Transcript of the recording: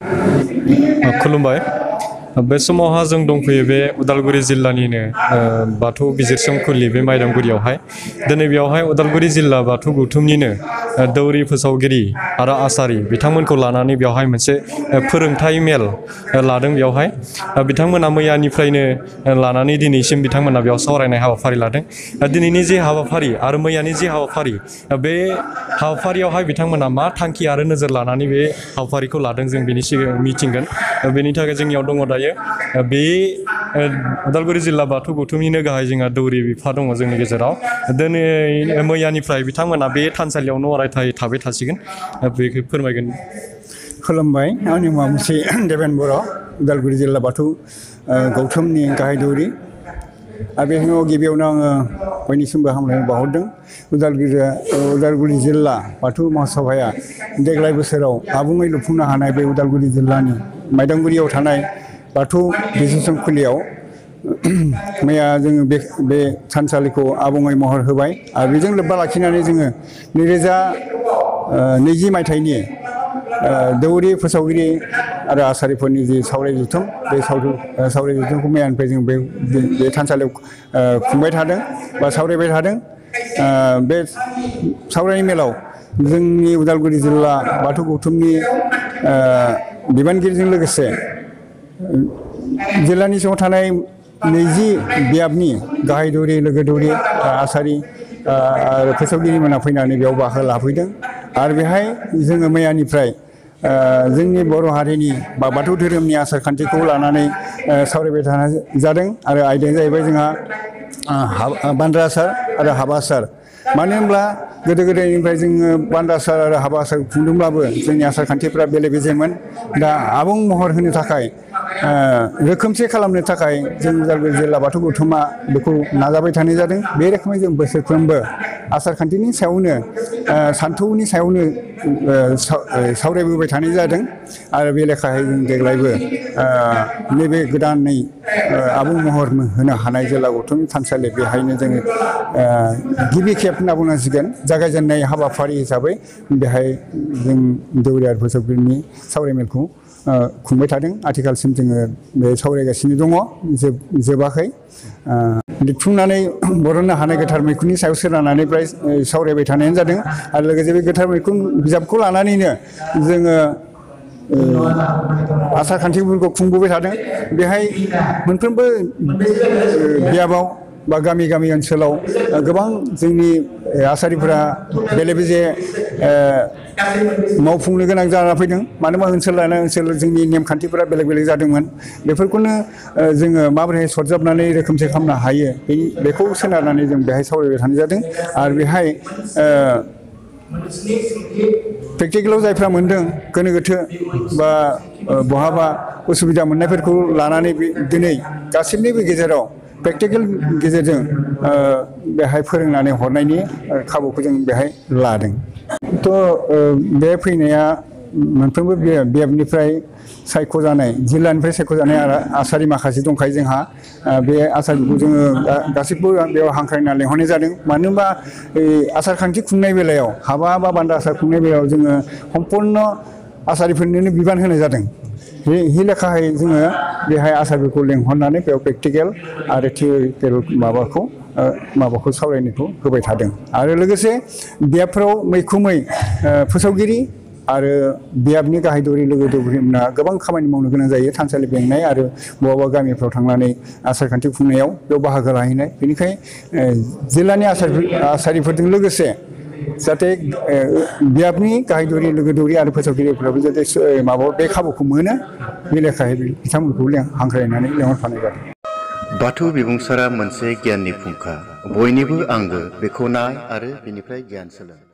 खुलुमबाय बे समावहा जों दंफैयो बे उदालगुरि जिल्लानिनो बाथौ बिजिरसंखुलि बे माइदांगुरियावहाय दिनै बेयावहाय उदालगुरि जिल्ला बाथौ गौथुमनिनो दौरि फोसावगिरि आरो आसारि बिथांमोनखौ लानानै बेयावहाय मोनसे फोरोंथाइ मेल लादों। बेयावहाय बिथांमोना मैयानिफ्रायनो लानानै दिनैसिम बिथांमोना बेयाव सावरायनाय हाबाफारि लादों। दिनैनि जे हाबाफारि आरो मैयानि जे हाबाफारि बे हाबाफारियावहाय बिथांमोना मा थांखि आरो नोजोर लानानै बे हाबाफारिखौ लादों जों बेनि सिगां मिथिगोन। बेनि थाखाय जोंनियाव दङ दायो बे उदालगुरि जिल्ला बाथौ गौथुमनिनो गाहाय जोंहा दौरि बिफा दङ जोंनि गेजेराव। दिनै मैयानिफ्राय बिथांमोना बे थानसालियावनो अरायथायै थाबाय थासिगोन बेखौ फोरमायगोन। खुलुमबाय, आंनि मुङा मुंसे देबेन बर', उदालगुरि जिल्ला बाथौ गौथुमनि गाहाय दौरि। आरो बे गिबियावनो आङो बयनिसिमबो हामलायनाय बावहरदों। उदालगुरि जिल्ला बाथौ महासभाया देग्लाय बोसोराव आबुङै लुफुंनो हानाय बे उदालगुरि जिल्लानि माइदांगुरियाव थानाय बाथौ बिजिरसंखुलियाव मैया जोङो बे थानसालिखौ आबुङै महर होबाय। आरो बेजों लोब्बा लाखिनानै जोङो 2020 मायथाइनि दौरि फोसावगिरि आरो आसारिफोरनि जि सावराय जथुम, बे सावराय जथुमखौ मैयानिफ्राय जों बे थानसालियाव खुंबाय थादों बा सावरायबाय थादों। बे सावरायनाय मेलाव जोंनि उदालगुरि जिल्ला बाथौ गौथुमनि बिबानगिरिजों लोगोसे जिल्लानि सिङाव थानाय 20 बियाबनि गाहाय दौरि, लोगो दौरि, आसारि आरो फोसावगिरिमोना फैनानै बेयाव बाहागो लाफैदों। आरो बेहाय जोङो मैयानिफ्राय जोंनि बर' हारिनि बा बाथौ धोरोमनि आसार खान्थिखौ लानानै सावरायबाय थानाय जादों। आरो आयदाया जाहैबाय जोंहा बान्द्रा आसार आरो हाबा आसार। मानो होनब्ला गोदो गोदायनिफ्राय जोङो बान्द्रा आसार आरो हाबा आसार खुंदोंब्लाबो जोंनि आसार खान्थिफ्रा बेले बेजेमोन। दा आबुं महर होनो थाखाय, रोखोमसे खालामनो थाखाय जों उदालगुरि जिल्ला बाथौ गौथुमा बेखौ नाजाबाय थानाय जादों। बे रोखोमै जों बोसोरफ्रोमबो आसार खान्थिनि सायावनो, सान्थौनि सायावनो सावरायबोबाय थानाय जादों। आरो बे लेखायै जों देग्लायबो नैबे गोदानै आबुं महर होनो हानाय जिल्ला गौथुमनि थानसालि, बेहायनो जोङो गिबि खेब होनना बुंनांसिगोन जागायजेननाय हाबाफारि हिसाबै बेहाय जों दौरि आरो फोसावगिरिनि सावरायमेलखौ खुंबाय थादों। आथिखालसिम जोङो बे सावरायगासिनो दङ, जोबाखै। लिरथुमनानै बरननो हानाय गोथार मैखुननि सायाव सोनारनानै प्राय सावरायबाय थानायानो जादों। आरो लोगोसे बे गोथार मैखुन बिजाबखौ लानानैनो जोङो आसार खान्थिफोरखौ खुंबोबाय थादों। बेहाय मोनफ्रोमबो बियाबाव बा गामि गामि ओनसोलाव गोबां जोंनि आसारिफोरा बेले बेजे मावफुंनो गोनां जाना फैदों। मानो होनबा ओनसोल लाना ओनसोल जोंनि नेमखान्थिफोरा बेलेग बेलेग जादोंमोन। बेफोरखौनो जोङो माबोरै सरजाबनानै रोखोमसे खालामनो हायो, बेखौ सोनारनानै जों बेहाय सावरायबाय थानाय जादों। आरो बेहाय प्रेक्टिकेलाव जायफ्रा मोनदों गोनो गोथो बा बहाबा उसुबिदा मोननायफोरखौ लानानै दिनै गासिबनिबो गेजेराव प्रेक्टिकेल गेजेरजों बेहाय फोरोंनानै हरनायनि खाबुखौ जों बेहाय लादों। बे फैनाया मोनफ्रोमबो बियाबनिफ्राय सायख'जानाय, जिल्लानिफ्राय सायख'जानाय आसारि माखासे दंखायो जोंहा। बे आसारिखौ जोङो गासैबो बेयाव हांख्रायना लेंहरनाय जादों। मानो होनबा आसार खान्थि खुंनाय बेलायाव, हाबा बा बान्द्रा आसार खुंनाय बेलायाव जोङो सम्पुर्ण आसारिफोरनोनो बिबान होनाय जादों। बे लेखायै जोङो बेहाय आसारिफोरखौ लेंहरनानै बेयाव प्रेक्टिकेल आरो थियरिकेल माबाखौ सावरायनायखौ होबाय थादों। आरो लोगोसे बियाबफ्राव मैखोमै फोसावगिरि आरो बियाबनि गाहाय दौरि, लोगो दौरिमोना गोबां खामानि मावनो गोनां जायो। थानसालि बेंनाय आरो बबेबा गामिफ्राव थांनानै आसार खान्थि खुंनायाव बेयाव बाहागो लाहैनाय। बेनिखायनो जिल्लानि आसारिफोरजों लोगोसे जाहाथे बियाबनि गाहाय दौरि, लोगो दौरि आरो फोसावगिरिफ्राबो जाहाथे बे खाबुखौ मोनो, बे लेखायै बिथांमोनखौ हांख्रायनानै लेंहरफानाय जादों। बाथौ बिबुंसारा मोनसे गियाननि फुंखा, बयनिबो आंगो। बेखौ नाय आरो बेनिफ्राय गियान सोलों।